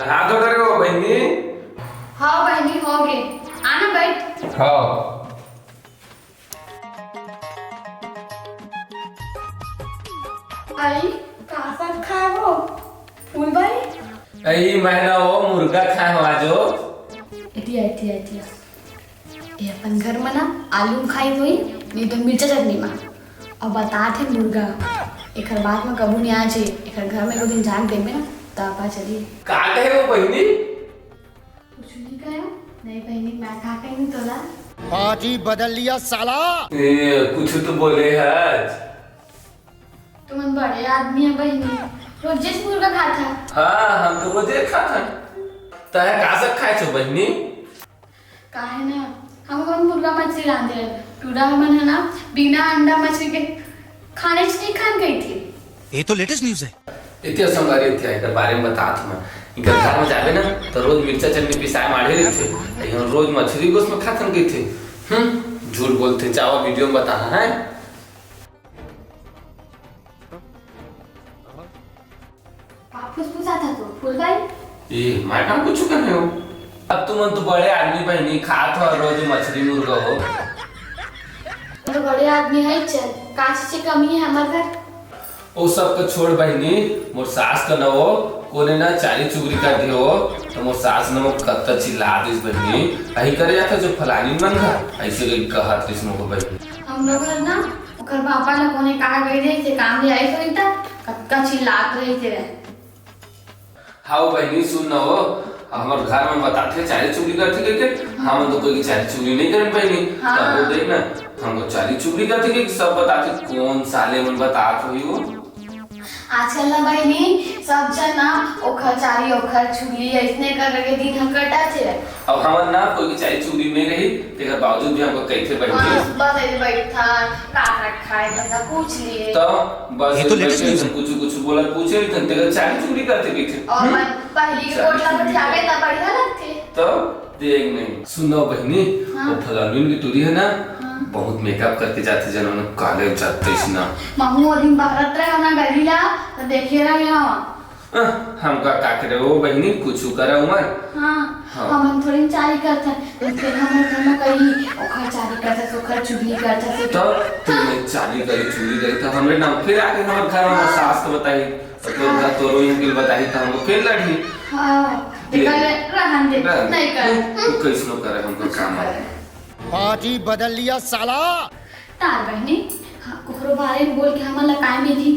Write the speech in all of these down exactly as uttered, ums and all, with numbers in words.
नहा तो डरे हो बहिनी? हाँ बहिनी, हो गे। आना बैठ। हाँ। आई, का साग खाए हो? फूल भाई? आई, मैं ना वो मुर्गा खाए हो आज वो। एतिया, एतिया, एतिया। ये अपन घर में ना आलू खाई होई, नहीं तो मिर्चा चटनी में। अब बतात हे मुर्गा, एकर बात में कबू नहीं आ जाए। एकर घर में एको दिन जान देबे ना, तो आपा चली। का कहे वो बहिनी? कुछ नहीं कहे, नहीं बहिनी, मैं का कही तोला? पार्टी बदल लिया साला। ए, कुछ तो बोले है आज। तुमन बड़े आदमी है बहिनी, रोजेच मुर्गा खात है। हाँ, हम तो रोजे खात है। तहे का साग खाए छो बहिनी? काहे ना, हम अपन मुर्गा मछली रांधे रहे। टूरा हमन है ना, बिना अंडा मछली के खाने च नहीं खान गई थी। ये तो लेटेस्ट न्यूज़ है। इतिया संगवारी, इतिया एकर बारे में बतात मैं। इनकर घर में जाबे ना, तो रोज मिर्चा चटनी पिसाए माढ़े रहिथे। अइहन रोज मछली गोस में खाथन कहिथे। हम्म, झूठ बोलथे, जावा वीडियो में बताना है। का फुसफुसात हस तो, फूल भाई? ए, मैं कहाँ कुछ कहे हो? अब तुमन तो बड़े आदमी बहिनी, खात हो रोज मछली मुर्गा हो। हम तो बड़े आदमी है, चल, का चीज के कमी है हमार घर? ओ सब के छोड़ बहिनी, मोर सास का न वो, कोने ना चारी चुगरी कर दियो, तो मोर सास न वो कत्ता चिल्ला दिस बहिनी, अही करे जाता जो फलानी मन घर, ऐसे कही कहत रिस मोको बहिनी। हमरो घर ना, ओकर पापा ला कोने कहा गई रही से काम ले आई सोई त, कतका चिल्लात रही से। हाउ बहिनी, सुन न हो, हमर घर में बताथे चारी चुगली करथे कहिके, हमन तो कोई की चारी चुगली नहीं करन बहिनी। हाँ। तब वो देख ना, हमको चारी चुगली करथे कहिके सब बताथे, कौन साले मन बतात होही वो। आजकल ना बहिनी, सब जन ना ओखर चारी, ओखर चुगली, अइसने कर करके दिन ह कटत हे। अब हमन ना कोई के चारी चुगली नहीं रही, तेकर बावजूद भी हमको कहिथे बहिनी। हाँ, सुबह से बैठा, का का खाए, धंधा पूछ लिए। तो बस ये तो लेटेस्ट बैठे न्यूज़ है। कुछ, कुछ बोला, पूछे नहीं, तेकर चारी चुगली करथे कहिथे। और हम्म? मन पहली के चारी कोटला चुगली बतियावे, करथे। तब बढ़िया लगथे। तो देख नहीं, सुनो बहिनी, हाँ। वो फलानवीन की टूरी है ना, हाँ। बहुत मेकअप करके जाथे, जनों ने काले जाते इसना। महू वो दिन बहरत रहे ना गली ला, तो देखे रहे हो। अह, हमका का करे वो बहिनी, कुछ करे उमन। हाँ, हाँ। हमन थोड़ी चारी करथन, फिर हमन दोनों कही, ओखर चारी करथस, ओखर चुगली करथस। तो तुमने चारी करी, चुगली करी, तो हमरे नाम फिर आगे हमर घर में हाँ। सास तो बताही, तो तोर घर तोरो इनके बताही, तो हमको फिर लड़ी। हाँ, ये निकल रहन दे, रहन दे। नहीं कर। तू कैसनो करे, हमको काम आवे। पार्टी बदल लिया साला। तार बहिनी, हाँ, ओकरो बारे में बोल के हमन ला काय मिली?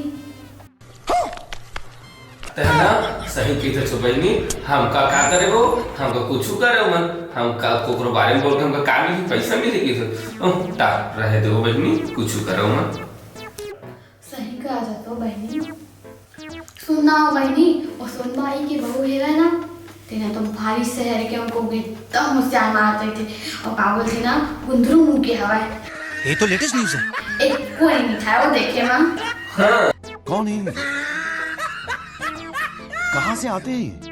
ते ना सही कहिथे छो बहिनी, हमका का करे वो, हमका कुछु करे मन, हमका कोकरो बारे में बोल के हमका का मिली, पैसा मिली कहिथे। ओह, ता रहे दे वो बहिनी, कुछु करे मन। सही कहा जातो बहिनी। सुन ना बहिनी, वो सोनबाई के बहू हेवय ना, तेना तो भारी शहर के हमको एकदम होशियार मारत रहिथे। और का बोलथे ना, कुंदरू मुंह के हवय। ये तो लेटेस्ट न्यूज़ है। एक कोई नहीं था वो देखे माँ। हाँ। कौन है ये? कहाँ से आते हैं ये?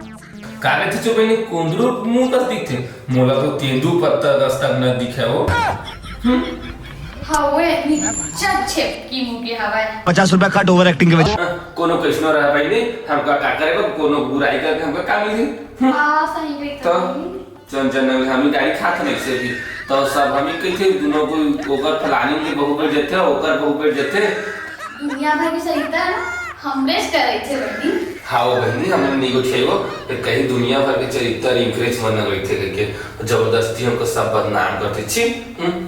का कहिथे छो बहिनी, कुंदरू मुंह कस दिखथे, मोला तो तेंदू पत्ता कस तक न दिखे वो। हम्म। हाँ, वो इतनी चट छेपकी मुंह के हवय। पचास रुपया कट ओवर एक्टिंग के वजह। हाँ, कोनो कैसनो रहा बहिनी, हमका का करे, कोनो बुराई करके हमका का मिली? हम्म। हाँ, सही कही तो। तो। चल, चल, हम ही गाड़ी खात नहीं से भी। तो सब हम ही कहिथे, दोनों को ओकर फलानी के बहू बैठ जाथे, ओकर बहू बैठ जाथे। दुनिया भर के चरित्र हमरे से करे थे बहिनी। हाँ, वो बहिनी, हमने नहीं उठे वो, तो कहीं दुनिया भर के चरित्र इंकरेज मन न गई थे करके, जबरदस्ती हमको सब बदनाम करते छी। हम्म?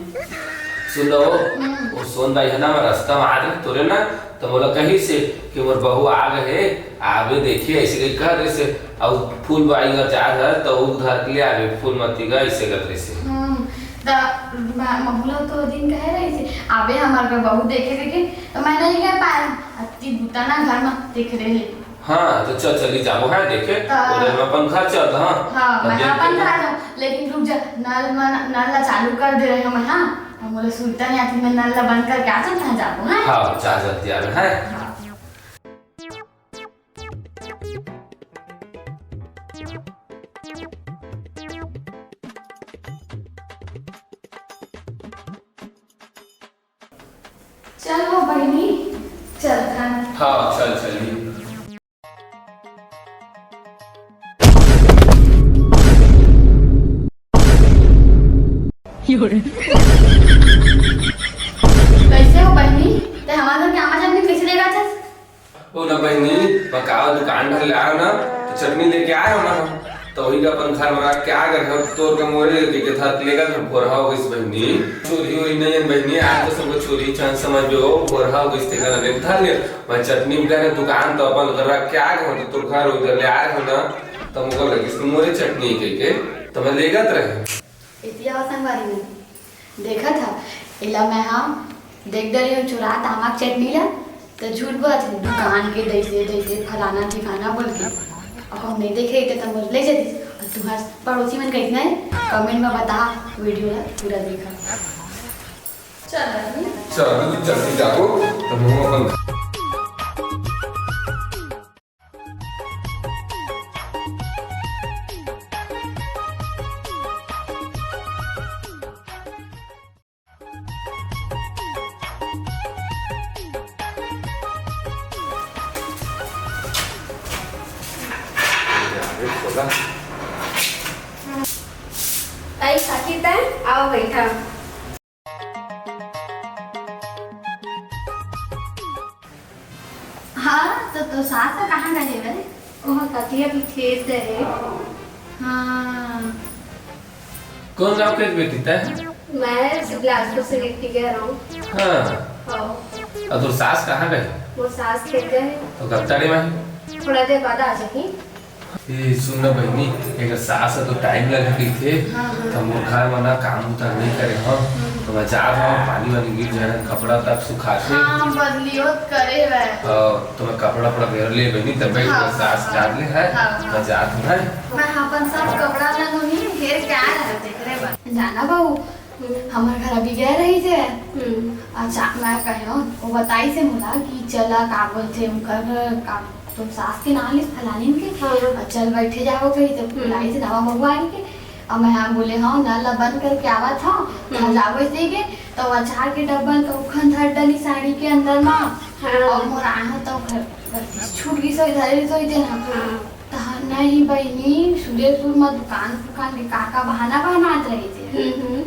सुन लो, वो, हम्म। वो सोन भाई है ना, मैं रास्ता में आ रहे तोरे ना, तो बोला कहीं से कि मोर बहू आ गए, आबे देखिए, ऐसे कहीं कह रहे से, और फूल बाई घर जा घर, तो वो घर के लिए आबे, फूल मती का ऐसे कर रहे से। हम्म, त म-, महुला तो दिन कहे रही से, आबे हमार घर बहू देखे देखे, तो मैं नहीं कह पाए, अति बुता ना घर में देख रहे। हाँ, तो चल, चली जाबो, हाँ, देखे, हाँ। उधर में अपन घर चल, हाँ। हाँ, तब मैं देख अपन के घर जाऊँ, लेकिन रुक जा, नल मन, नल ला चालू कर दे रहे हम, हाँ। हम बोले, सुरता नहीं आती, मैं नल ला बंद करके आ जाता, हाँ, जाबो, हाँ। हाँ, जा जल्दी आ रहे, हाँ। हाँ। चल वो बहिनी, चल खान। हाँ, चल, चलिए। कैसे हो बहिनी? ते हमारे घर के आमा चटनी कैसे लेगा छस? ओ ना बहिनी, मैं का दुकान भर ले आयो ना, तो चटनी लेके आयो ना हम, तो वही का अपन घर में रख के आ गए हो, तोर का मोरे के के था लेगा घर भोरहा हो गइस बहिनी। चोरी वोरी नहीं है बहिनी, आज तो सबको चोरी चांद समझ लो, भोरहा हो गइस तेका ना लेन था ले। मैं चटनी भी करे दुकान तो अपन घर रख के आ गए हो, तो तोर घर उधर ले आए हो ना, तो मुझको लगिस कि मोरे चटनी के के, तो मैं लेगत रहे। एती आवा संगवारी मन, देखत हा, एला मैं हा देख डरे हूँ चुरात आमा के चटनी ला, त झूठ बोलत हे, दुकान के दइसे दइसे फलाना ठिकाना बोल के। अब हम नहीं देखे रहिते त मोर ले जतिस। और तुम्हार पड़ोसी मन कहितना है, कमेंट में बता, वीडियो ला पूरा देखा। चल बहिनी। चल, अभी तू जल्दी जाओ, तो हम अपन ताई, साथी ताई, आओ बैठा। हाँ, तो, तो सास तो कहाँ गए रे? ओह, कतिया भी खेत गए। हाँ। कौन गाँव के बेटी तै? मैं बिलासपुर से लेके गया रहा हूँ। हाँ। हाँ। और तोर सास कहाँ गए? वो सास खेत गए। तो कब तक रही वहीं? थोड़ा देर बाद आ जाही। ए, सुन ना बहिनी, एकर सास ह तो टाइम लगे कहिथे, हाँ, हाँ। त मोर घर म ना काम उतार नहीं करे हव, हम्म। तो मैं जात हव, पानी वानी गिर जाए ना, कपड़ा तक सुखाथे। हाँ, बदली होत करे हुए। हाँ, तो मैं कपड़ा वपड़ा घेर ले बहिनी, तब बैठ हाँ, के सास हाँ, जात ले है, हाँ, हाँ। मैं जात हूँ, है। मैं अपन सब कपड़ा ला नोनी घेर के आए रहते, करे बा। जाना बहू, हम्म। हमर घर अभी गए रही थे। हम्म। अच्छा, मैं कहे, वो बताई से मोला कि चला, का बोलथे, उनकर घर, का, तो सास के नाम लिस फलानिन के, हाँ। और चल बैठे जाओ कही, तो हम्म। बुलाई से नवा बहू आई के, और मैं हाँ बोले, हाँ, नल ला बंद करके आवत हूँ, हम्म। घर जाओ ऐसे के, तो वो अचार के डब्बा तो उखन धर डली साड़ी के अंदर मा, हाँ। और मोर आए हो तो घर, घर छूट गई सो इधर ही तो इधर ना। हाँ। तहार नहीं बहिनी, सुरेसपुर म दुकान फुकान के का का बहाना बनात रहिथे। हम्म, हम्म।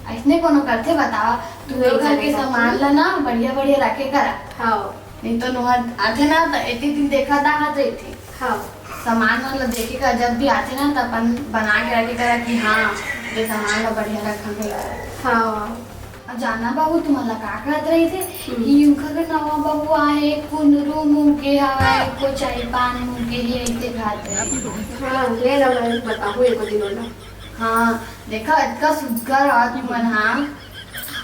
अइसने कोनो करथे बतावा, तू नहीं घर के करेगा। सामान ला ना बढ़िया बढ़िया रखे करा। हाँ। नहीं तो नोहर आथे ना त एती दिन देखा दाहत रहिथे। हाँ। सामान मन ला देखे का जब भी आथे ना त अपन बना के रखे करा कि हाँ, ये सामान ला बढ़िया रखा करा। हाँ। अउ जाना बहू, तुमन ला का कहत रहिथे हम्म। कि उनकर नवा बहू आए, कुंदरू मुंह के हवय, कोचई पान मुंह के हे, अइसे कहत रहिथे। हाँ, ले ना, मैं बताहूँ एको दिन ओला। हाँ, देखा, अतका सुग्घर हवय तुमन, हाँ।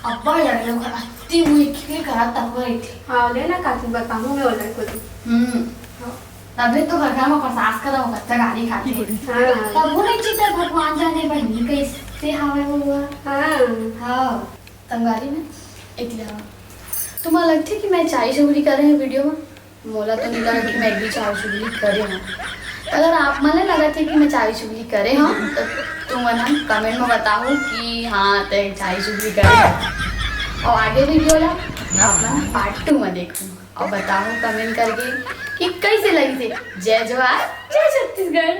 अब्बड़ लड़े ओकर, अत्ती मुंह खिल करत तको रहिथे। हाँ, ले ना काकी, बताहूँ मैं ओला एको दिन। हम्म। हाँ। तभे तो घर घर म प्रसाद करा, वो कच्चा गारी खाथे। हाँ। तभो नहीं चिता भगवान जाने बहिनी कैसे हवय वो। हाँ। हाँ। संगवारी में एती ला। तुम्हारा लगथे कि मैं चाय चुगली करे हूँ वीडियो में? मोला तो नहीं लगा कि मैं भी चाय चुगली करे हूँ। अगर आप मन लगा थे कि मैं चाय चुगली करे हूँ, तो तुमन हम कमेंट में बताओ कि हाँ, ते चाय चुगली करे हूँ। और आगे वीडियो ला आप मन पार्ट टू में देखो। अउ बताहू कमेंट करके कि कइसे लगिस हे। जय जोहार, जय छत्तीसगढ़।